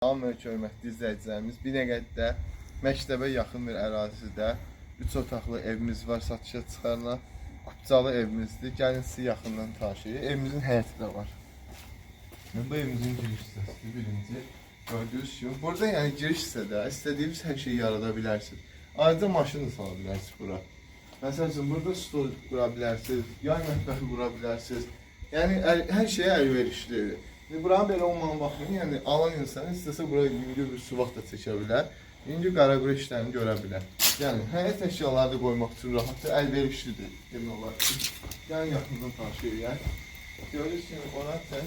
Salam hörmətli izləyicilərimiz, Binəqədidə məktəbə yaxın bir ərazidə 3 otaqlı evimiz var, satışa çıxarılan kupçalı evimizdir. Gəlin sizi yaxından tanış edək. Evimizin həyəti də var. Bu evimizin giriş hissəsidir birinci. Gördüyünüz kimi burada yəni giriş hissədə istədiyiniz hər şeyi yarada bilərsiniz. Ayrıca maşın da sala bilərsiniz bura. Məsəl üçün burada stol qura bilərsiniz, yay mətbəxi qura bilərsiniz. Yəni hər şeyə əlverişlidir. İndi buranın belə olmağına baxmayın, yəni alan insan istəsə bura yüngül bir suvaq da çəkə bilər, yüngül qara-qura işlərini görə bilər. Yəni həyət əşyaları da qoymaq üçün rahatdır, əlverişlidir demək olar ki. Gəlin yaxından tanış eləyək. Görürsünüz ki, ora tək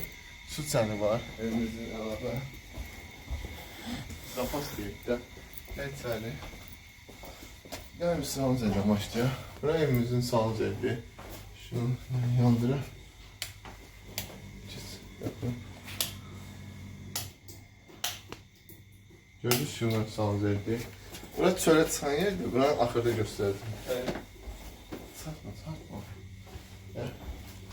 su çəni var evimizin əlavə. Zapas deyək də. Gəl içəri. Gəlin bir sanuzeldən başlayaq. Bura evimizin sanuzelidir. Şunu yandıraq. Yapın. Gördünüz şunu sanuzeldir. Bura çölə çıxan yerdir. Buranı axırda göstərdim. Çarpma, çarpma.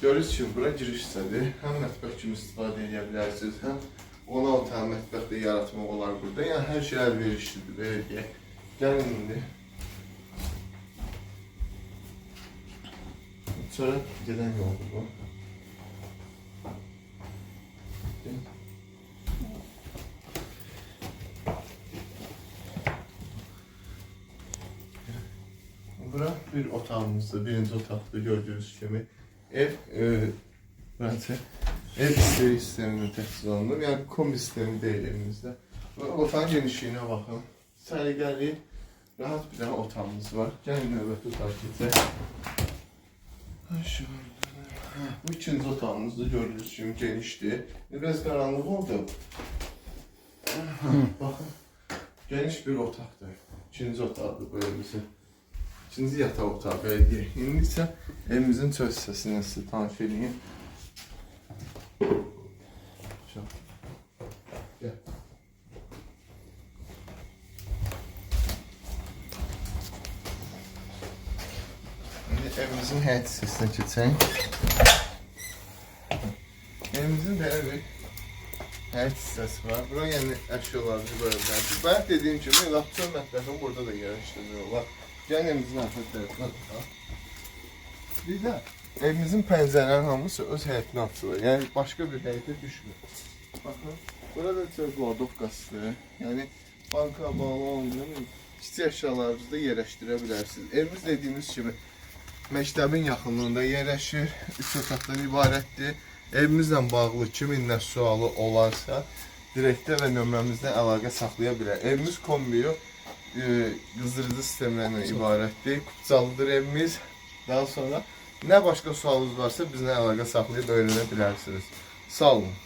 Görürsünüz ki, bura giriş hissədir. Həm mətbəx kimi istifadə edə bilərsiniz, həm qonaq otağı mətbəx də yaratmaq olar burada. Yəni hər şey əlverişlidir, belə deyək. Gəlin indi. Çölə gedən yoldur bu. Bura bir otağımızdır, birinci otaqdır gördüyünüz kimi. Ev, burası ev isterik sistemiyle təchiz olunur. Yəni kombi sistemi deyil evimizdə. Otağın genişliyinə baxın. Səliqəli, rahat bir dənə otağımız var. Gəlin növbəti otağa keçək. Bu ikinci otağımızdır, gördüyünüz kimi genişdir. Biraz qaranlıq oldu. Baxın, geniş bir otaqdır. İkinci otaqdır bu evimizin. İkinci yataq otağı belə deyək. İndi isə evimizin çöl hissəsindən sizə tanış edeyim. Gəl. İndi evimizin həyət hissəsinə keçək. Evimizin belə bir həyət hissəsi var. Bura yəni əşyalarınızı qoya bilərsiniz. Bayaq dediyim kimi, lap çöl mətbəxin burada da yerləşdirmək olar. Gəlin evimizin arxa tərəfinə baxaq. Bir də evimizin pəncərələrinin hamısı öz həyətinə açılır. Yəni başqa bir həyətə düşmür. Baxın, burada çöl qladovkasıdır. Yəni banka bağlı olmayan kiçik əşyalarınızı da yerləşdirə bilərsiniz. Evimiz dediyimiz kimi məktəbin yaxınlığında yerləşir. 3 otaqdan ibarətdir. Evimizlə bağlı kimin nə sualı olarsa, direktə və nömrəmizdən əlaqə saxlaya bilər. Evimiz kombiyo qızdırıcı sistemlərlə ibarətdir. Kupçalıdır evimiz. Daha sonra nə başqa sualınız varsa bizlə əlaqə saxlayıb öyrənə bilərsiniz. Sağ olun.